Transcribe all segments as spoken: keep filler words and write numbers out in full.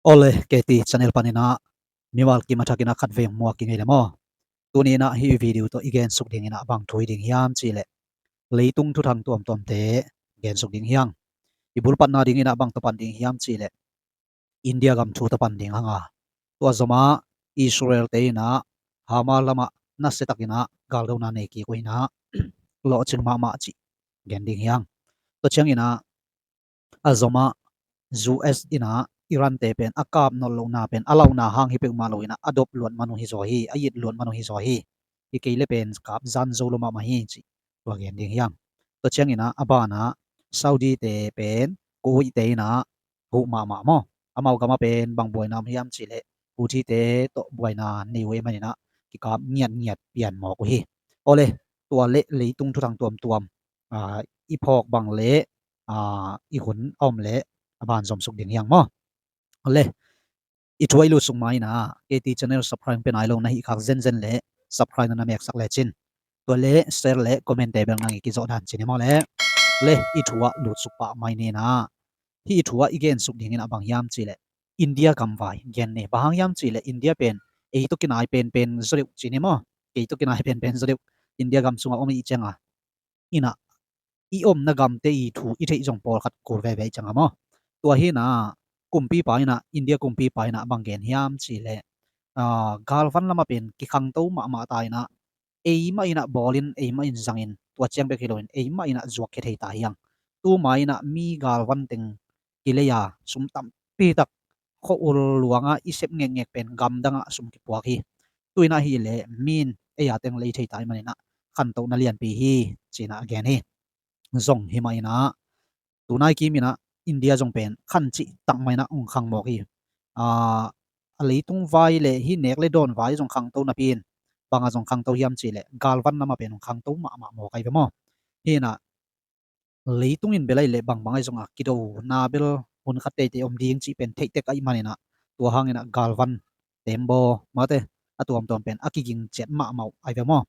Awle, K T channel panin ah mimal kim a thakin ah khatvei muak i ngei le maw? Tuni in ah hih video tawh i gensuk dingin ah bang thu hi ding hiam cih leh, leitung thuthang tuamtuamte gensuk ding hi hang. I bulpatna dingin ah bang tawh pan ding hiam cih leh, India gam thu tawh pan ding hang a, tua zomah Israel te in ah Hamas lamah nasia takin ah galdona nei kik uh in ah, lawhcing mahmah cih gen ding hi hang. Tua ciangin ah a zomah U S in ah Iran te pen a kap nawn lohna pen a launa hang hi peuhmah lo in ah a dop luat man uh hi zaw hi, a it luat man uh hi zaw hi. Hi kei le pen kap zan zo lo mahmah hi cih tua gen ding hi hang. Tua ciangin ah a banah Saudi te pen Kuwait te in ah huh mahmah maw? Amau gamah pen bang buaina om hiam cih leh, Houthi te tawh buaina nei uh ahih manin ah kikap ngiatngiat pian mawk uh hi. Awle, tua le leitung thuthang tuamtuam, aa, i phawk bang le, aa, i hun a om le a ban zomsuk ding hi hang maw? Awle, i thu a i lutsuk ma-in ah K T channel subscribe pe nai lo na hih khak zenzen le subscribe na na meksak lecin, tua le share le comment te bel nang i kizawh dan ci ni maw le. Le, i thu a lutsuk pah mai ni in ah, hih i thu a i gensuk dingin ah bang hiam cih leh, India gamvai gen ni. Bang hang hiam cih leh India pen ei tawh kinai penpen zaw deuh ci ni maw? Kei tawh kinai penpen zaw deuh, India gam sungah om i ciang a, in ah i omna gamte i thu i theih zong pawlkhat kul veve i ciang a maw? Tua hi in ah kumpipa in ah, India kumpipa in ah bang gen hiam cih leh, aa, galvan lamah pen kikhangto mahmah ta in ah, eimah in ah bawlin, eimah in zangin, tua ciang bek hi loin eimah in ah zuakkhia thei ta hi hang. Tuma in ah mi galvan teng kilei a, sum tampi tak khua-ul luangah i sep ngekngek pen gamdangah sum kipuak hi. Tu in ah hi leh mi in ei a teng lei thei ta ahih manin ah khantohna lianpi hi, ci-in ah a gen hi. Zong hi mah in ah, tunai kim in ah India zong pen khan cih tak mah in ah hong khang mawk hi. Aa, a leitung vai le hih nek le dawn vai zong khangto napi in, bang a zong khangto hiam cih leh, galvan lamah pen hong khangto mahmah mawk ahi ve maw? Hi in ah leitung in bel ahih leh bangbang ahi zong a kidona bel hun khat teitei om ding cih pen theih tek ahih manin ah, tua hangin ah galvan, tembaw, mate, a tuamtuam pen a kiging ciat mahmah uh ahi ve maw?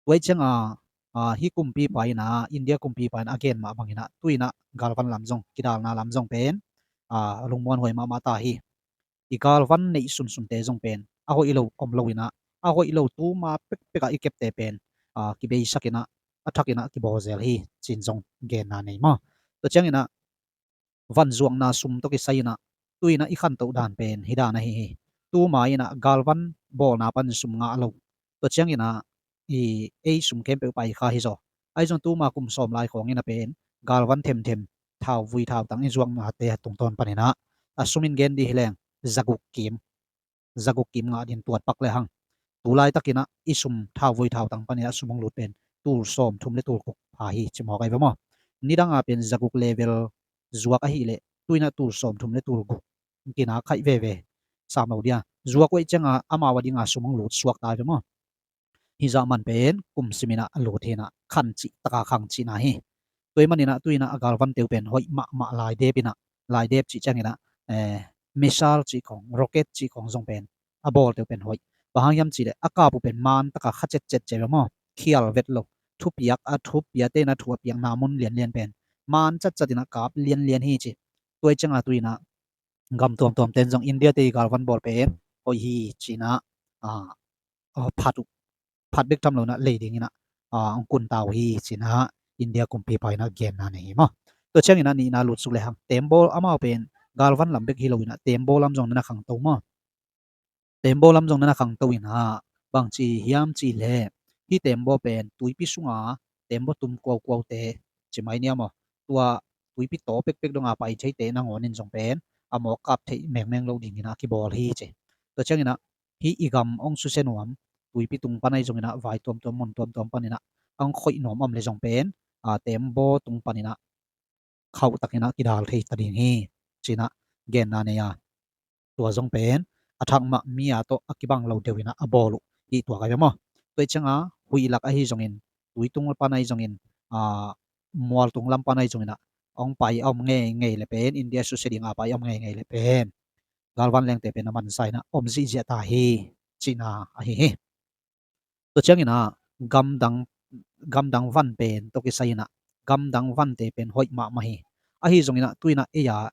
Tua ahih ciang a, aa, hih kumpipa in ah, India kumpipa in ah a gen mah bangin ah, tu in ah galvan lam zong, kidalna lam zong pen, aa, lungmuanhuai mahmah ta hi. I galvan neih sunsunte zong pen a hoih lo om lo in ah, a hoih lo tuma pekpek ah i kepte pen, aa, kibeisak in ah, a thak in ah kibawl zel hi, ci-in zong genna nei maw? Tua ciangin ah, van zuakna sum tawh kisai in ah, tu in ah i khantoh dan pen hih dan ahi hi. Tuma in ah galvan bawlna panin sum ngah lo. Tua ciangin ah, i, ei sum khempeuh pai kha hi zaw. Ahi zong tuma kum sawm lai khawng in ah pen galvan themthem, thauvui thautang i zuaknate a tungtawn panin ah, a sum in gen dih hi leng, zaguk kim, zaguk kim ngah ding tuat pak le hang. Tu laitakin ah i sum, thauvui thautang panin ah sum hong lut pen tul sawmthum le tul guk pha hi, ci mawk ahi ve maw? Nidang a pen zaguk level zuak ahih leh, tu in ah tul sawmthum le tul guk kina khaih veve sam lo dia. Zuak uh ahih ciang a amau a ding a sum hong lut suak ta ahi ve maw? Hih zah man pen kum sim in ah a lut hi in ah, khan cih tak a khang cihna hi. Tua ahih manin ah tu in ah a galvante uh pen hoih mahmah, laidep in ah, laidep cih ciangin ah, eh, missile cih khawng, rocket cih khawng zong pen a bawlte uh pen hoih. Bang hang hiam cih leh a kap uh pen man tak a kha cetcet ci ve maw? Khial vet lo. Thupiak, a thupiate in ah thu a piakna mun lianlian pen man catcat in ah kap lianlian hi ci. Tua ahih ciang a tu in ah gam tuamtuamte in zong India te i galvan bawl pen hoih hi, ci-in ah, ah, ah, phat uh, phat bek tham lo in ah lei dingin ah, ah, hong kun ta uh hi, ci-in ah India kumpipa in ah genna nei hi maw? Tua ciangin ah nihna lutsuk le hang, tembaw, amau pen galvan lam bek hi lo in ah tembaw lam zong na na khangto maw? Tembaw lam zong na na khangto in ah, bang ci hiam cih leh, hih tembaw pen tuipi sunga tembaw tum kuaukuaute, ci mai ni a maw? Tua tuipi taw pekpek dong a pai theite nangawn in zong pen a mawk kap theih mengmeng loh dingin ah kibawl hi ci. Tua ciangin ah hih i gam hong susia nuam, tuipi tung pan ahi zongin ah, vai tuamtuam, mun tuamtuam panin ah hong khoih nuam om le zong pen, a, tembaw tung panin ah khauh takin ah kidal thei ta ding hi, ci-in ah genna nei a, tua zong pen a thak mah mi a tawh a kibang lo deuh in ah a bawl uh hih tuak ahi ve maw? Tua ahih ciang a huih lak ahi zongin, tuitung pan ahi zongin, a, mualtung lam pan ahi zongin ah hong pai a om ngeingei le pen, India susia ding a pai a om ngeingei le pen galvan lengte pen a mansa in ah om zihziah ta hi, cihna ahi hi. Tua ciangin ah gamdang, gamdang van pen tawh kisai in ah gamdang vante pen hoih mahmah hi. Ahi zongin ah tu in ah ei a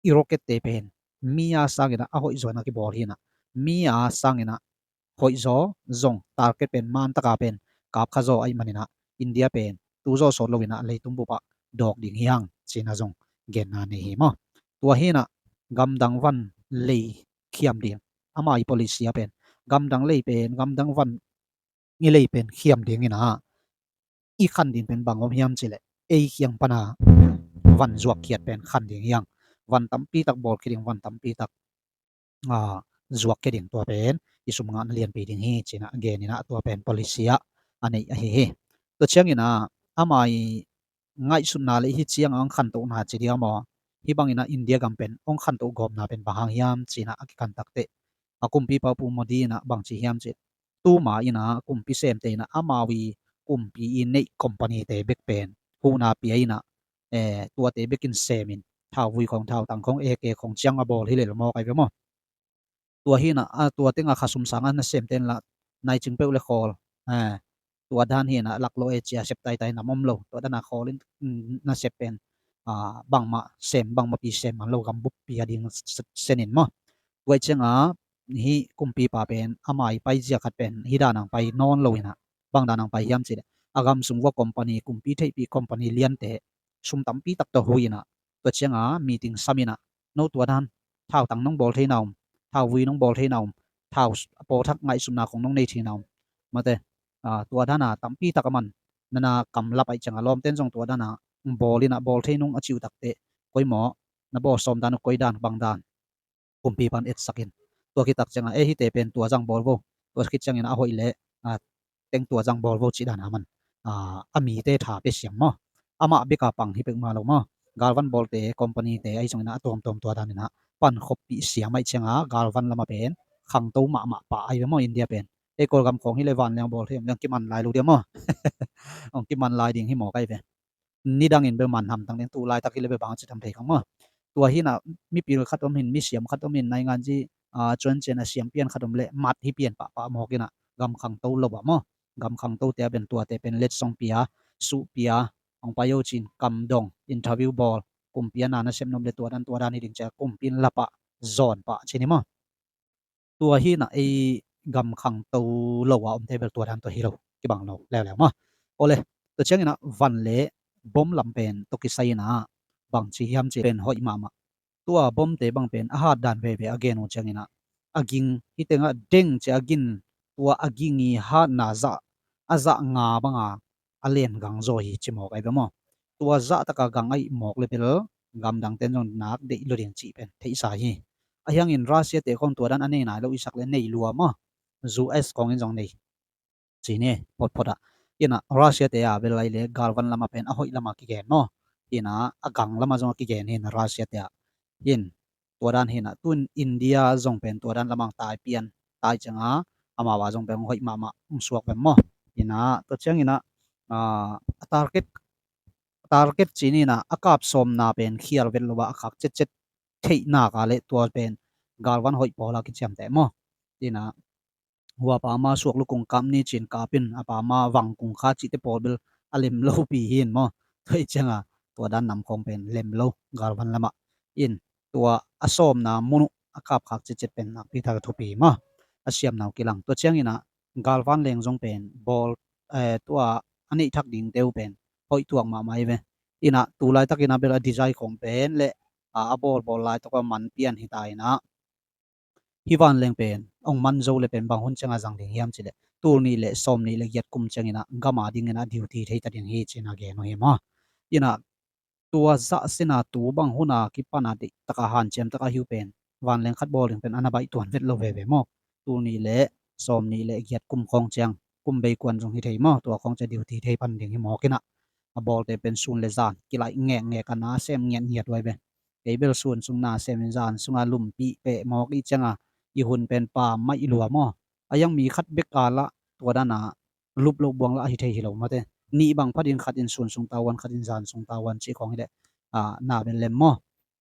i rocket-te pen mi a sangin ah a hoihzaw in ah kibawl hi in ah, mi a sangin ah hoihzaw zong target pen man taka pen kap kha zaw ahih manin ah India pen tu zaw sawt lo in ah leitung bup ah dawk ding hi hang ci in ah zong genna nei hi maw. Tua hi in ah gamdang van lei khiam ding, ama i policy ah pen gamdang lei pen gamdang van i lei pen khiam ding in ah i khan ding pen bang om hiam cih leh ei kiang pan a van zuak khiat pen khan ding hi hang. Van tampi tak bawl khia ding, van tampi tak, a, zuak khia ding, tua pen i sum ngahna lianpi ding hi ci in ah gen in ah tua pen policy ah a neih ahi hi. Tua ciangin ah ama i ngaihsutna le hih ciang a hong khantohna ci ding a maw, hih bangin ah India gam pen hong khantoh gawpna pen bang hang hiam ci in ah a kikhan takteh a kumpipa Pu Modi in ah bang ci hiam cih leh, tuma in ah kumpi semte in ah amau i kumpi i neih company te bek pen huhna pia in ah, eh, tuate bek in sem in thauvui khawng, thautang khawng, AK khawng ciang a bawl hi lel maw kai ve maw. Tua hi in ah, a, tua teng a khasum sang a nasemte in lah naicing peuh le khawl, eh, tua dan hi in ah laklawh e ci a sep taitai nam om lo, tua dan a khawl in, mm, nasep pen, a, bangmah sem, bangmah pi sem man lo, gam buppi a ding s-, s-, sen in maw. Tua ciang a hih kumpipa pen ama i paizia khat pen hih dan hong pai nawn lo in ah, bang dan hong pai hiam cih leh a gam sung vua company, kumpi theihpih company liante sum tampi tak tawh hu in ah, tua ciang a meeting sam in ah, no tua dan, thautang nong bawl theihna om, thauvui nong bawl theihna om, thau s-, a pawlthak ngaihsutna khawng nong nei theihna om, mate, a, tua dan a tampi tak a man, na na kam lap ahih ciang a lawmten zong tua dan a bawl in ah bawl thei nung a ci uh takteh, koi maw, na bawl sawm dan uh koi dan, bang dan, kumpipa in etsak in. Tua khit tak ciang a, e, hihte pen tua zang bawl vo. Tua khit ciangin a hoih leh, a, teng tua zang bawl vo cih dan a man, a, a mite tha pia siam maw. Amah bek a pang hi peuhmah lo maw. Galvan bawlte, company te ahi zongin ah a tuamtuam tua dan in ah pan khoppih siam ahih ciang a galvan lam a pen khangto mahmah pah ahi ve maw India pen. Ei Kawlgam khawng hi leh vanleng bawl thei om leng kiman lai lo dia maw. Hong kiman lai ding hi maw kai ve. Nidangin bel man hamtang ding, tu laitak hi leh bel bang ci tham thei kha maw. Tua hi in ah mipil khat om hi in, misiam khat om hi in, nainganzi, a, cuancian a siam pian khat om leh mat hi pian pahpah mawk in ah gam khangto lo ah maw. Gam khangtote a pen tuate pen letsong pia, suh pia, hong pai o ci in kam dong, interview bawl, kumpi a na nasem nuam leh tua dan tua dan hi ding ci a kumpi in lap ah zawn pah ci ni maw. Tua hi in ah ei gam khangto lo a omte bel tua dan tua hi lo, kibang lo leuleu maw. Awle, tua ciangin ah van le bom lam pen tawh kisai in ah bang ci hiam cih pen hoih mahmah. Tua bomte bang pen a hat dan veve a gen uh ciangin ah a ging, hih teng ah deng ci a ging, tua a ging i hatna zah, a zah nga bang a a len gang zaw hi ci mawk ahi ve maw. Tua zah tak a gang ahih mawk leh bel gamdangten zong nak deih lua ding cih pen theihsa hi. Ahi hangin Russia te khawng tua dan a nei nai lo i sak leh nei lua maw. U S khawng in zong nei ci ni photphot ah. Hi in ah Russia te a bel lai leh galvan lam a pen a hoih lam a kigen maw. Hi in ah a gang lam a zong a kigen hi in Russia te ah. Hi in tua dan hi in ah tu in India zong pen tua dan lam a tai pian, tai ciang a amau a zong pen hoih mahmah hong suak pen maw. Hi in ah tua ciangin ah, a, a target, target ci ni in ah a kap sawmna pen khial vet lo a a khak cetcet theih nak a leh tua pen galvan hoih pawl a kiciamteh maw. Hi in ah hua pa ma suak lukung kap ni ci in kap in, a pa ma vang kung kha cihte pawl bel a lem lopi hi in maw. Tua hi ciang a tua dan nam khawng pen lem lo galvan lam ah. Hi in tua a sawmna mun uh a kap khak cetcet pen nakpi tak a thupi maw. A siamna uh kilang. Tua ciangin ah galvan leng zong pen bawl, eh, tua a neih thak dingte uh pen hoih tuak mahmah hi ve. Hi in ah tu laitakin ah bel a design khawng pen leh, a, a bawlbawl laitak a man pian hi ta in ah hih vanleng pen hong man zo leh pen bang hun ciang a zang ding hiam cih leh tul nih leh sawm nih leh giat kum ciangin ah gam a dingin ah duty thei ta ding hi ci in ah gen uh hi maw. Hi in ah tua zah sin a tu bang hun a kipan a deih tak a hanciam tak a hi uh pen vanleng khat bawl ding pen a na baih tuan vet lo veve maw. Tul nih leh sawm nih leh giat kum khawng ciang, kum bei kuan zong hi thei maw, tua khawng ciang duty thei pan ding hi mawk in ah a bawlte pen sun leh zan kilaih ngekngek a na sem ngiatngiat uh ahi ve. Kei bel sun sung na sem in zan sung a lumpih peh mawk i ciang a i hun pen pam maih lua maw. A hi hang mi khat bek a lah tua dan a lup loh buang lah a hi thei hi lo mate. Nih bang phat in khat in sun sung tavuan, khat in zan sung tavuan cih khawng hi leh, a, na bel lem maw.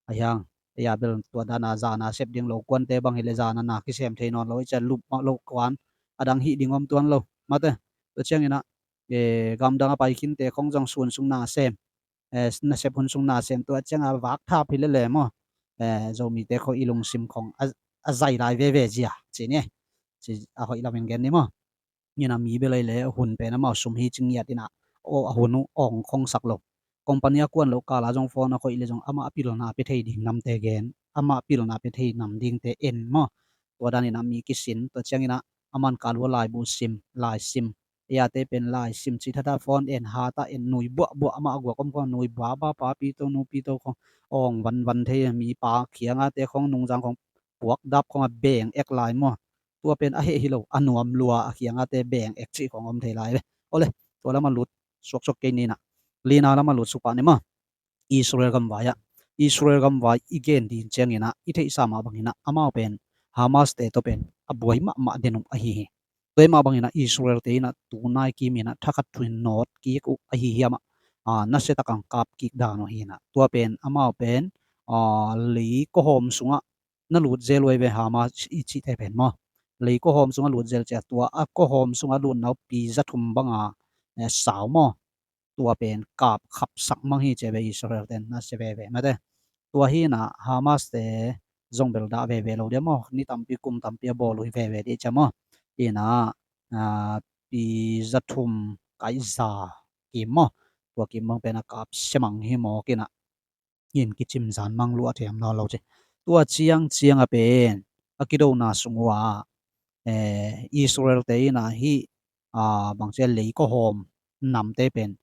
A hi hang ei a bel tua dan a zan a sep ding lo kuante bang hi leh zan a na kisem thei nawn lo i ciang lup mah loh kuan a dang hih ding om tuan lo mate. Tua ciangin ah, eh, gamdang a pai khinte khawng zong sun sung na sem, eh, nasep hun sung na sem, tua ciang a vak thap hi lele maw. Zomite khawh i lungsim khawng a zai lai veve zia ci ni. A hoih lamin gen ni maw? Ina mi belai le hun pen amau sum hi ci ngiat ina, a hun uh awng khong sak lo. Company a kuan lo kala zong phone a khoih le zong amah a pilna pia thei ding namte gen, amah a pilna pia thei nam dingte en maw? Tua dan ina mi kisin, tua ciang ina aman kalua laibu sim, lai sim. Iate pen lai sim ci thata phone en, hata en, nui buahbuah, amah a guak om khong nui buahbuah, pa pito nu pito khong awng vanvan thei, mi pa khiangate khong nungzang khong puak dap khong a beng ek lai maw? Tua pen a heh hi lo, a nuam lua, a khiangate beng ek cih khong om thei lai ve. Ole, tua lama lut suaksuak kei nina, lina lama lut suk pah ni maw? Israel gamvai ah, Israel gamvai i gen din ciang ina i theihsa mah bang ina amau pen Hamas te tawh pen a buai mahmah den uh ahi hi. Tua mah bang ina Israel te ina tunai kim ina thakhat thu in nawt kik uh ahi hiam ah, nasia tak ang kap kik dan uh hi ina. Tua pen amau pen lei kawhawm sungah na lut zel uh ahi ve, Hamas i cihte pen maw? Lei kawhawm sungah lut zel cia, tua a kawhawm sungah lutna uh pi za thum banga sau maw? Tua pen kap khapsak mang hi cia ve, Israel ten nasia veve mate. Tua hi ina Hamas te zong bel dah veve lo dia maw? Ni tampi kum tampi a bawl uh hi veve dia cia maw? Ina pi za thum kaih za kim maw? Tua kim bang pen a kap sia mang hi mawk ina in kicim zan mang lua thiam nawn lo ci. Tua ciang ciang a pen a kidona sung uh ah Israel te ina hih bangcia lei kawhawm namte pen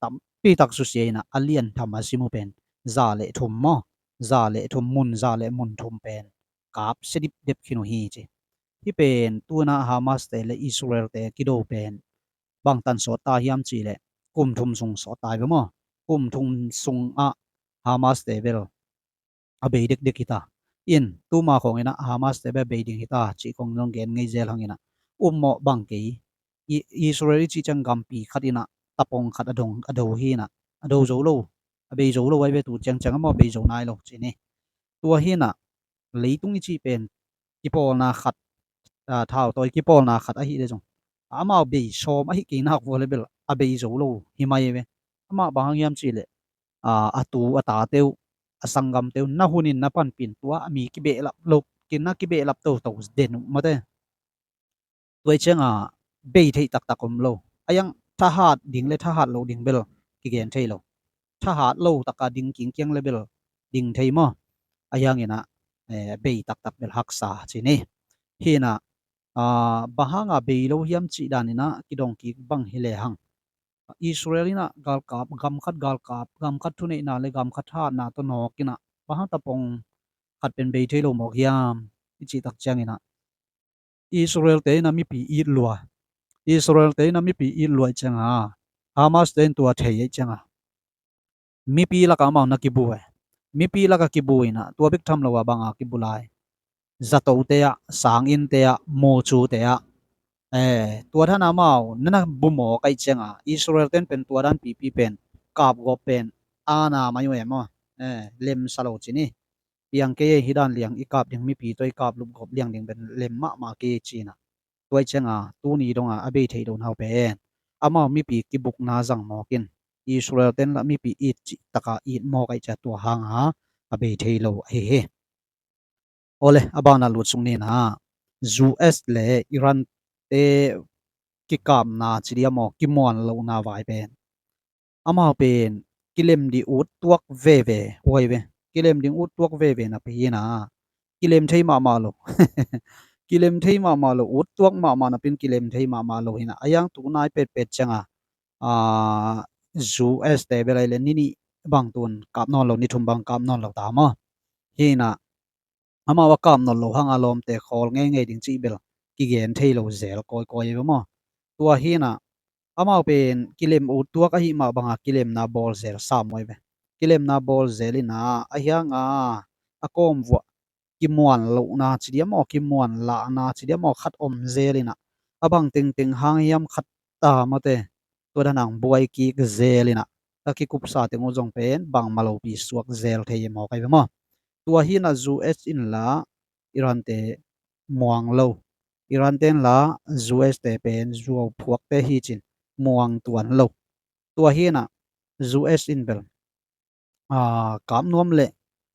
tampi tak susia ina a lian tham a sim uh pen za le thum maw? Za le thum, mun za le mun thum pen kap sia dipdep khin uh hi ci. Hih pen tu ina Hamas te le Israel te kido pen bangtan sawt ta hiam cih leh kum thum sung sawt ta hi ve maw? Kum thum sung ah Hamas te bel a bei dekdek hi ta. In tuma khawng ina Hamas te bel a bei ding hi ta cih khawng zong gen ngei zel hang ina um mawh bang kei. Israel i cih ciang gampi khat ina tapong khat a dong a do hi ina a do zo lo, a bei zo lo ahi ve, tu ciangciang amau bei zo nai lo ci ni. Tua hi ina leitung i cih pen kipawlna khat, thau tawi kipawlna khat ahi le zong amau bei sawm ahi kei nak vua le bel a bei zo lo hi mai ve. Amah bang hang hiam cih leh a tu a tate uh, a sanggamte uh na hunin na panpin tua a mi kibehlap lo, kin na kibehlap toto den uh mate. Tua i cianga bei theih taktak om lo. A iang thahat ding le thahat lo ding bel kigen thei lo. Thahat lo taka ding kingkiang le bel ding thei maw? A iang ina bei taktak bel haksa ci ni. Hi ina bang hanga bei lo hiam cih dan ina kidong kik bang hi le hang Israel ina galkap, gam khat galkap, gam khat thuneihna le gam khat thahatna tawh nawk ina bang hang tapong khat pen bei thei lo mawk hiam i cih tak ciang ina Israel te ina mipi it lua. Israel te ina mipi it lua i cianga Hamas te in tua thei i cianga mipi laka amau na kibu e. Mipi laka kibu ina tua bek tham lo a banga kibu lai. Zatote ah, sanginte ah, mucute ah, tua dan amau na na bu mawk aih cianga Israel ten pen tua dan pipi pen kapgawp pen ana mai uh e maw? Lemsa lo ci ni. Piang kei ei, hi dan liang i kap ding, mipi tawh i kap lupgawp liang ding pen lem mahmah kei ei ci ina. Tua i cianga tuni donga a bei thei lo nau pen amau mipi kibukna zang mawk in Israel ten la mipi it cih taka it mawk aih cia tua hanga a bei thei lo ahi hi. Awle, a bana lut sung nina U S le Iran te kikapna ci dia maw, kimuan lohna vai pen amau pen kilem ding ut tuak veve uh ahi ve. Kilem ding ut tuak veve napi ina kilem thei mahmah lo. Kilem thei mahmah lo, ut tuak mahmah napin kilem thei mahmah lo hi ina a iang tu nai petpet cianga U S te bel aih le ni nih bang tun kap nawn lo, ni thum bang kap nawn lo ta maw? Hi ina amau a kap nawn lo hanga lawmte khawl ngeingei ding cih bel kigen thei lo zel kawikawi ahi ve maw? Tua hi ina amau pen kilem ut tuak ahi mah banga kilemna bawl zel sam uh ahi ve. Kilemna bawl zel ina a hianga a kawm vuah kimuan lohna ci dia maw, kimuan lahna ci dia maw, khat om zel ina a bang tengteng hang hiam khat ta mate, tua dan ang buai kik zel ina ka kikupsa teng uh zong pen bangmah lopi suak zel thei mawk ahi ve maw? Tua hi ina U S in la Iran te muang lo, Iran ten la U S te pen zuau phuakte hi cin muang tuan lo. Tua hi ina U S in bel kap nuam le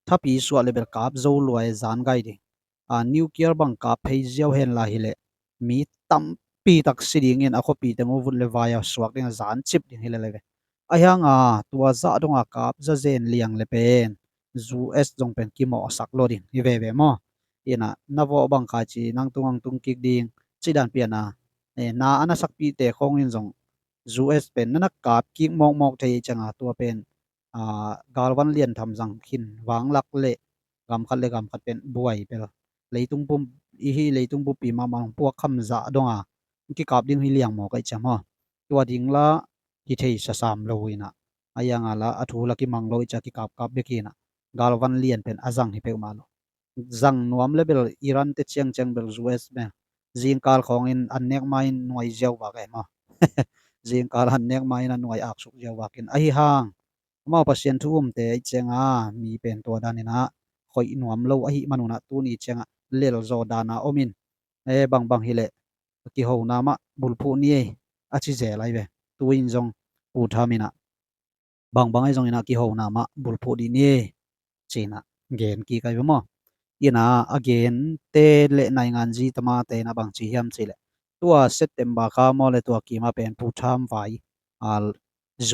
thapi suah le bel kap zo lua e, zan gai ding. A, nuclear bang kap phei ziau hen la hileh mi tampi tak si dingin a khuapi teng uh vut le vai a suak ding a, zan cip ding hi lel ve. Ahi hanga tua zah donga kap zazen liang le pen U S zong pen kimawhsak lo ding hi veve maw? Ina na vawh bang khai ci nang tung ang tung kik ding ci dan piana, e, na a na sakpite khawngin zong U S pen na na kap kik mawkmawk thei cianga tua pen, a, galvan lian tham zang khin vanglak le gamkhat le gamkhat pen buai bel leitung pum, i hi leitung pumpi mahmah puak kham zah donga kikap ding hi liang maw kai ciam haw? Tua ding la hi thei sasam lo ina, a ianga la a thu la kimang lo i cia kikapkap bek ina, galvan lian pen a zang hi peuhmah lo. Zang nuam le bel Iran te ciangciang bel U S bel zingkal khawngin an nek ma in nuai ziau vak e maw? Zingkal an nek ma in a nuai aksuk ziau vakin ahi hang, amau Pasian thu umte i cianga mi pen tua danina khoih nuam lo ahi manuna tuni cianga lel zaw dana omin, e, bangbang hileh kihona mah bulphuh ni ei a ci zel ai ve. Tuin zong Pu Tham ina bangbang ai zong ina kihona mah bulphuh dih ni ei cina gen kik ai ve maw? Ina a gen te le naingan zi tama te ina bang ci hiam cileh tua September kha maw le tua kima pen Pu Tham vai, a,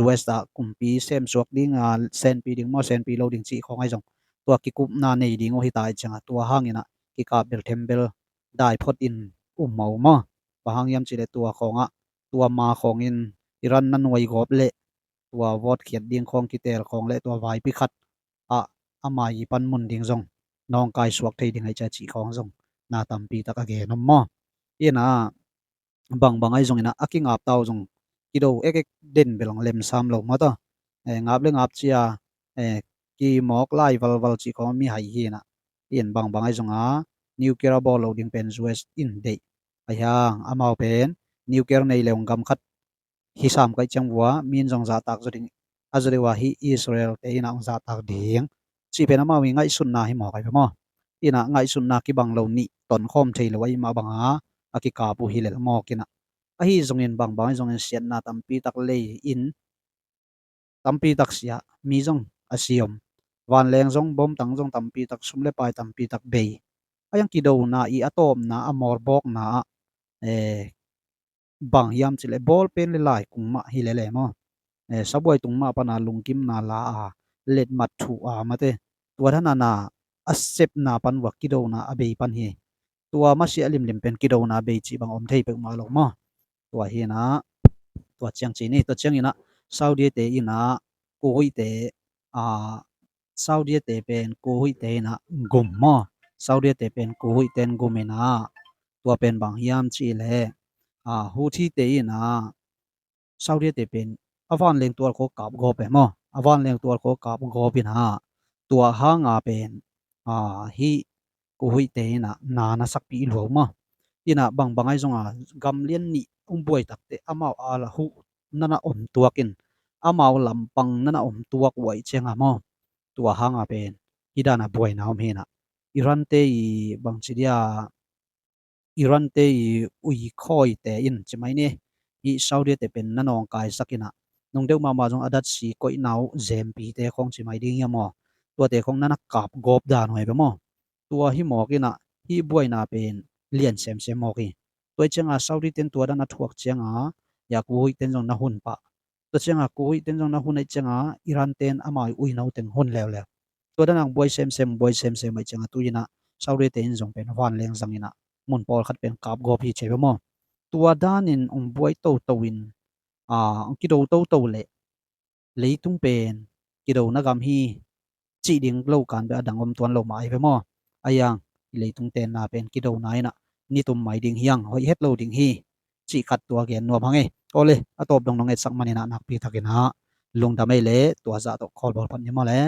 U S ah kumpi semsuak ding, a, senpi ding maw senpi lo ding cih khawng ai zong tua kikupna nei ding uh hita i cianga tua hangina kikap bel them bel dai phot in um maw maw? Bang hang hiam cileh tua khawngah tua ma khawngin Iran na nuai gawp le tua vawtkhiat ding khawng kitel khawng le tua vaipi khat ah a mai pan mun ding zong nawngkai suak thei ding ai cia cih khawng zong na tampi tak a gen om maw? Ina bangbang ai zongina a kingap tau zong kido ekek den bel ang lemsam lo maw ta? E, ngap le ngap cia, e, kimawk lai valval cih khawng mi hai hi ina. In bangbang ai zonga nuclear a bawl lo ding pen U S in deih. Ahi hang amau pen nuclear nei le ung gam khat hi sam kai ciang vua min zong zahtak zaw ding, a zaw deuh a hi Israel te ina ung zahtak ding cih pen amau i ngaihsutna hi mawk ai ve maw? Ina ngaihsutna kibang lo nih tonkhawm thei lo ahi mah banga a kikap uh hi lel mawk ina. Ahi zongin bangbang ai zongin siatna tampi tak lei in tampi tak sia mi zong a si om. Vanleng zong bomtang zong tampi tak sum le pai tampi tak bei. A iang kidona i a tawpna a mawlbawkna ah, e, bang hiam cileh bawlpen le lai kung mah hi lele maw? E, sabuai tung mah pana lungkimna la a letmat thuh a mate tua dana na a sepna pan vua kidona a bei pan hi. Tua masiah limlim pen kidona a bei cih bang om thei peuhmah lo maw? Tua hi ina tua ciang ci ni, tua ciang ina Saudi te ina Kuwait te, a, Saudi te pen Kuwait te ina gum maw? Saudi te pen Kuwait ten gum ina tua pen bang hiam cileh, a, Houthi te ina Saudi te pen a vanleng tual khaw kap gawp e maw? A vanleng tual khaw kap gawp ina tua hanga pen, a, hi Kuwait te ina na na sakpih luau maw? Ina bangbang ai zonga gamlian nih ung buai takte amau a la huh nana om tuakin amau lampang nana om tuak uai cianga maw? Tua hanga pen hi dana buaina om hi ina. Iran te i bangci dia Iran te i ui khawite in ci mai ni, hi Saudi te pen na nawngkaisak ina nung deuh mahmah zong a datsi koihna uh zempite khawng ci mai ding hiam aw? Tuate khawng nana kap gawp dan uh ai ve maw? Tua hi mawk ina hi buaina pen lian semsem mawk hi. Tua i cianga Saudi ten tua dan a thuak cianga ya Kuwait ten zong na hun pah. Tua cianga Kuwait ten zong na hun aih cianga Iran ten amau i uina uh teng hun leuleu. Tua dana ang buai semsem buai semsem aih cianga tu ina Saudi te in zong pen vanleng zang ina mun pawlkhat pen kap gawp hi cei ve maw? Tua danin ang buai toto in, a, ang kido toto le leitung pen kidona gam hi cih ding lo kan beh a dang om tuan lo mah ai ve maw? A iang i leitung tenna pen kidona ina nitum mai ding hiang hoih het lo ding hi cih khat tua gen nuam hang e. Aw le a tawp dong nong etsak man ina nakpi tak ina lungdam ei le tua zah tawh khawl bawl phat ni maw le.